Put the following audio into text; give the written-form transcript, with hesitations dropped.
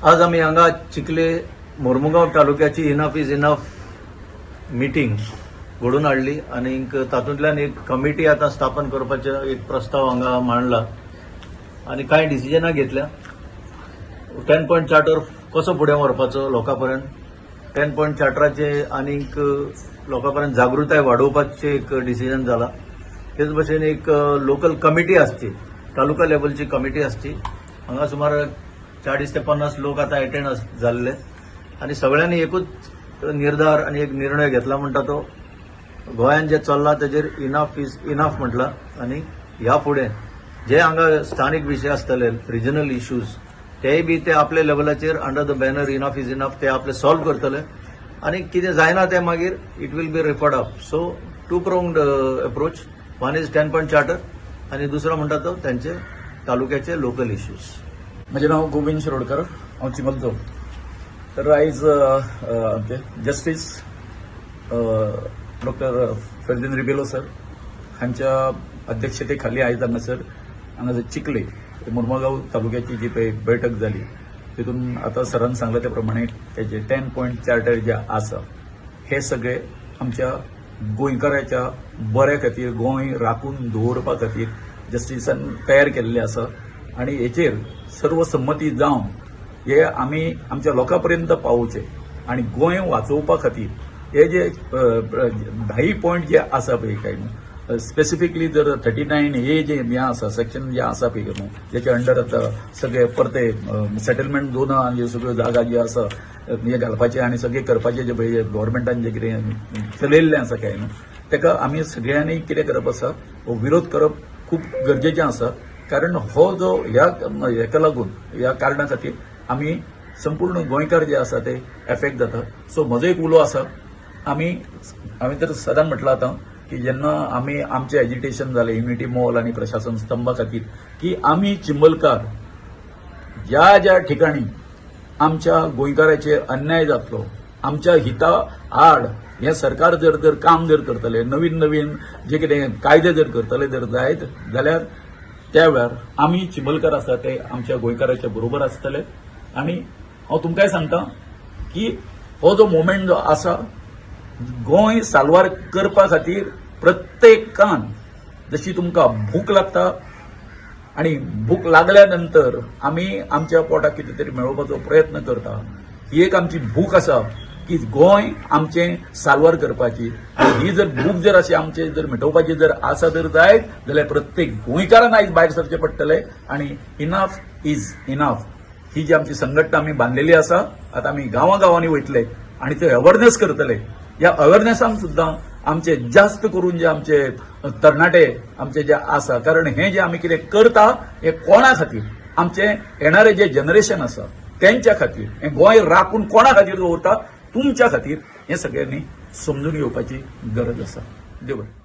आज आमी हांगा चिखले मोर्मुगांव तालुक्याची इनफ is enough meeting घडोवन हाडली आनी तातूंतल्यान एक कमिटी आतां स्थापन करपाचो एक प्रस्ताव हांगा मांडला आनी कांय डिसिजनां घेतल्या. 10 पॉयंट चार्टर कसो फुडें व्हरपाचो लोकां पर्यंत, 10 पॉयंट चार्टराचे आनीक लोकां पर्यंत जागृताय वाडोवपाचें एक डिसिजन जाला. तेच भशेन एक लोकल कमिटी आसची, तालुका लेवलची कमिटी आसची. हांगा सुमार 40 ते 50 लोक आतां एटेंड जाल्ले आनी सगळ्यांनी एकूच निर्धार आनी एक निर्णय घेतला म्हणटा तो गोंयांत जें चल्लां तेजेर इनफ is enough म्हटलां. आनी ह्या फुडें जे हांगा स्थानीक विशय आसतले, रिजनल इश्यूज, तेय बी ते आपल्या लेवलाचेर under the banner enough is enough ते आपले सॉल्व करतले आनी कितें जायना तें मागीर it will be referred up. So two pronged approach: one is 10 point charter आनी दुसरो म्हणटा तो त्यांचे तालुक्याचे लोकल इश्यूज. म्हजें नांव गोविंद शिरोडकर, हांव चिमलचो. तर आयज आमचे justice doctor Ferdino Rebello sir हांच्या अध्यक्षतेखाली आयज हांगासर चिखले मुर्मगांव तालुक्याची जी पळय बैठक जाली, तितून आतां सरान सांगलें त्या प्रमाणे तेजे 10 पॉयंट चार्टर जे आसा, हे सगळे आमच्या गोंयकाराच्या बऱ्या खातीर, गोंय राखून दवरपा खातीर जस्टिसान तयार केल्ले आसा आनी हेचेर सर्वसंमती जावन हे आमी आमच्या लोकां पर्यंत पावोवचे आनी गोंय वाचोवपा खातीर हे जे 10 पॉयंट जे आसा पळय, काय न्हू, स्पेसिफिकली जर 39 हे जे हें आसा, सेक्शन जे आसा पळय न्हू, जेच्या अंडर आतां सगळे परते सेटलमेंट झोनां आनी सगळ्यो जागा ज्यो आसा हे घालपाचे आनी सगळें करपाचें जे पळय गव्हर्मेंटान जें कितें चलयल्लें आसा काय न्हू, ताका आमी सगळ्यांनी कितें करप आसा, हो विरोध करप खूब गरजेचें आसा. कारण हो जो ह्या हेका लागून, ह्या कारणा खातीर आमी संपूर्ण गोंयकार जे आसा ते एफेक्ट जाता. सो म्हजो एक उलो आसा, आमी तर सदांच म्हटलां आतां की जेन्ना आमी आमचें एजिटेशन जालें युनिटी मॉल आनी प्रशासन स्तंभा खातीर, की आमी चिंबलकार ज्या ज्या ठिकाणी आमच्या गोंयकाराचेर अन्याय जातलो, आमच्या हिता आड हें सरकार जर जर काम जर करतले, नवीन नवीन जे कितें कायदे जर करतले जर जायत जाल्यार, त्या वेळार आमी चिंबलकार आसा ते आमच्या गोंयकाराच्या बरोबर आसतले. आनी हांव तुमकांय सांगता की हो जो मुवमेंट जो आसा, गोंय साल्वार करपा खातीर प्रत्येकान जशी तुमकां भूक लागता आणि भूक लागल्या नंतर आमी आमच्या पोटाक कितें तरी मेळोवपाचो प्रयत्न करता, ही एक आमची भूक आसा की गोंय आमचें साल्वार करपाची. आनी ही जर भूक जर अशी आमचे जर मिटोवपाची जर आसा जर जायत जाल्यार प्रत्येक गोंयकारान आयज भायर सरचें पडटलें. आनी इनफ is enough ही जी आमची संघटना आमी बांदलेली आसा, आतां आमी गांवां गांवांनी वयतले आनी ते अवेरनेस करतले. ह्या अवेरनेसान सुद्दां आमचे जास्त करून जे आमचे तरणाटे आमचे जे आसा, कारण हे जे आमी कितें करता हे कोणा खातीर? आमचे येणारे जे जनरेशन आसा तेंच्या खातीर. हें गोंय राखून कोणा खातीर दवरता? तुमच्या खातीर. हें सगळ्यांनी समजून घेवपाची गरज आसा. देव बरें.